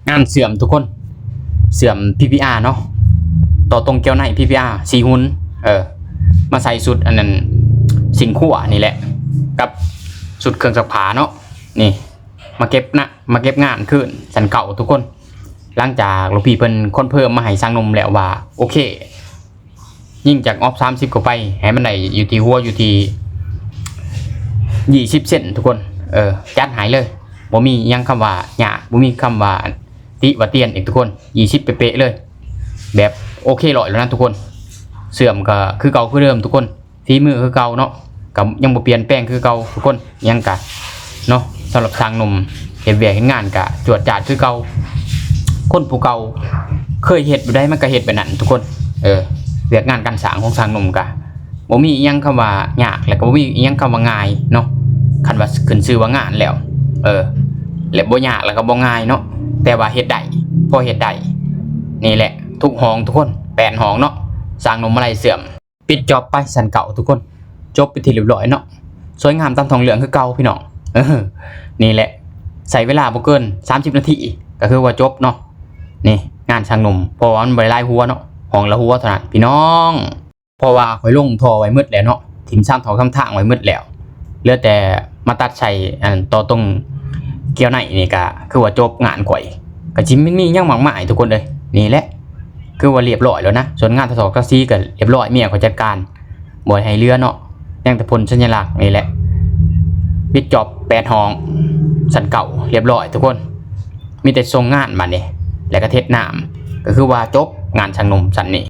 ງານເຊື່ອມທຸກຄົນ ເຊື່ອມ PPR ເນາະ ຕໍ່ຕົງກຽວໃນ PPR ສີ່ຫຸນ ເອີ ມາໃສ່ຊຸດອັນນັ້ນ ຊິງຄົວນີ້ແຫຼະ ກັບຊຸດເຄື່ອງຊັກຜ້າເນາະ ນີ້ ມາເກັບນະ ມາເກັບງານຄືນຊັ້ນເກົ່າທຸກຄົນ. ຫຼັງຈາກລູກພີ່ເພິ່ນຄອນເຟີມມາໃຫ້ຊ່າງໜຸ່ມແລ້ວວ່າໂອເຄ ຍິງຈາກອອບສາມສິບເຂົ້າໄປ ໃຫ້ມັນໄດ້ຢູ່ທີ່ຫົວຢູ່ທີ່ຊາວເຊັນທຸກຄົນ ເອີ ຈັດໃຫ້ເລີຍ ບໍ່ມີຫຍັງຄຳວ່າຍາກ ບໍ່ມີຄຳວ່າຕິວ່າຕຽນອີກທຸກຄົນ ຊາວເຊັນເປະໆເລີຍ ແບບໂອເຄຮ້ອຍແລ້ວນະທຸກຄົນ. ເຊື່ອມກໍຄືເກົ່າຄືເດີມທຸກຄົນ ຝີມືຄືເກົ່າເນາະ ກໍຍັງບໍ່ປ່ຽນແປງຄືເກົ່າທຸກຄົນ ຫຍັງກະເນາະ ສຳລັບຊ່າງໜຸ່ມເຮັດວຽກເຮັດງານກະຈວດຈາດຄືເກົ່າ ຄົນຜູ້ເກົ່າເຄີຍເຮັດແບບໃດມັນກະເຮັດແບບນັ້ນທຸກຄົນ ເອີ ວຽກງານການສ້າງຂອງຊ່າງໜຸ່ມກະບໍ່ມີອີ່ຫຍັງຄຳວ່າຍາກ ແລະກະບໍ່ມີອີ່ຫຍັງຄຳວ່າງ່າຍເນາະ ຄັນວ່າຂຶ້ນຊື່ວ່າງານແລ້ວ ເອີ ແລະບໍ່ຍາກແລະກະບໍ່ງ່າຍເນາະ ແຕ່ວ່າເຮັດໄດ້ ພໍເຮັດໄດ້ ນີ້ແຫຼະ ທຸກຫ້ອງທຸກຄົນ ແປດຫ້ອງເນາະ ຊ່າງໜຸ່ມມາໄລ່ເຊື່ອມ. ປິດຈອບໄປຊັ້ນເກົ່າທຸກຄົນ ຈົບເປັນທີ່ຮຽບຮ້ອຍເນາະ ສວຍງາມຕາມທ້ອງເລື່ອງຄືເກົ່າພີ່ນ້ອງ ເອີ ນີ້ແຫຼະ ໃຊ້ເວລາບໍ່ເກີນສາມສິບນາທີ ກໍຄືວ່າຈົບເນາະ ນີ້ງານຊ່າງໜຸ່ມ ເພາະວ່າມັນບໍ່ໄດ້ຫຼາຍຫົວເນາະ ຫ້ອງລະຫົວເທົ່ານັ້ນພີ່ນ້ອງ. ເພາະວ່າຂ້ອຍລົງທໍ່ໄວ້ໝົດແລ້ວເນາະ ຖິ້ມຊາມຖອກຊາມທາງໄວ້ໝົດແລ້ວ ເຫຼືອແຕ່ມາຕັດໃສ່ອັນຕໍ່ຕົງກຽວໃນນີ້ ກໍຄືວ່າຈົບງານຂ້ອຍ ກໍຊິມີຫຍັງມາກມາຍທຸກຄົນເອີຍ ນີ້ແຫຼະ ຄືວ່າຮຽບຮ້ອຍແລ້ວນະ ສ່ວນງານຖອກທາສີກໍຮຽບຮ້ອຍ ເມຍຂ້ອຍຈັດການ ບໍ່ໃຫ້ເຫຼືອເນາະ ຍັງແຕ່ພົ່ນສັນຍະລັກນີ້ແຫຼະ ປິດຈອບແປດຫ້ອງ ຊັ້ນເກົ່າ ຮຽບຮ້ອຍທຸກຄົນ ມີແຕ່ສົ່ງງານບາດນີ້ ແລ້ວກໍເຮັດນ້ຳ ກໍຄືວ່າຈົບງານຊ່າງໜຸ່ມຊັ້ນນີ້